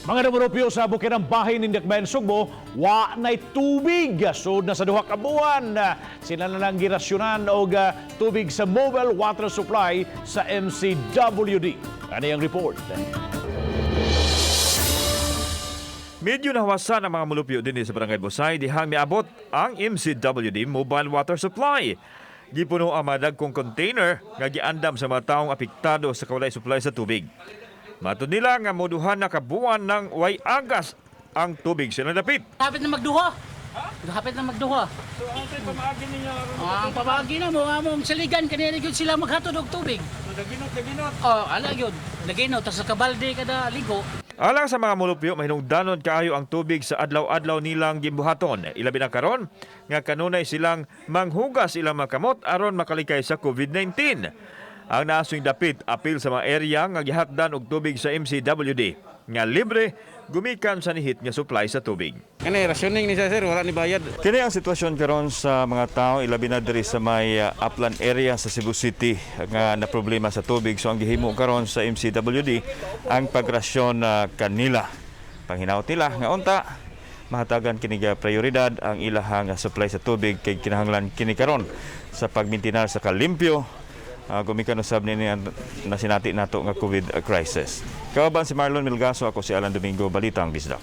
Mga namulupyo sa Bukirang Bahin ning Dakbayan Sugbo, wa nay tubig. Sud na sa 2 ka buwan. Sila na lang girasyonan og tubig sa mobile water supply sa MCWD. Ano yung report? Medyo nahawasan ang mga mulupyo dinhi sa Barangay Busay dihang miabot ang MCWD Mobile Water Supply. Gipuno ang mga dagkong container nga giandam sa mga taong apektado sa kawalay supply sa tubig. Matud nila nga moduhan na kabuan ng way agas ang tubig sila dapit. Hapit na magduha. Hapit na magduha. So ang tay pamaagi ninyo aron? Ang pamagi na mo among saligan kanina gyud sila maghatod og tubig. So daginot daginot. Oh, ala gyud. Lagino tas sa kabalde kada ligo. Alang sa mga mulupyo, mahinungdanon kaayo ang tubig sa adlaw-adlaw nilang gimbuhaton. Ilabi na karon nga kanunay silang manghugas ilang mga kamot aron makalikay sa COVID-19. Ang naaswing dapit apil sa mga area nga gihatdan og tubig sa MCWD nga libre gumikan sa nihit nga supply sa tubig. Kani rationing ni siya, sir, wala ni bayad. Kini ang sitwasyon karon sa mga tao, ilabi na diri sa may upland area sa Cebu City nga na problema sa tubig. So ang gihimo karon sa MCWD ang pagrasyon na kanila. Panghinaot nila nga unta mahatagan kini nga prioridad ang ilahang supply sa tubig kay kinahanglan kini karon sa pagmintinar sa kalimpyo gumikan usab nini ang nasinati nato nga COVID crisis. Kauban si Marlon Milgaso, ako si Alan Domingo, Balitang Bisdak.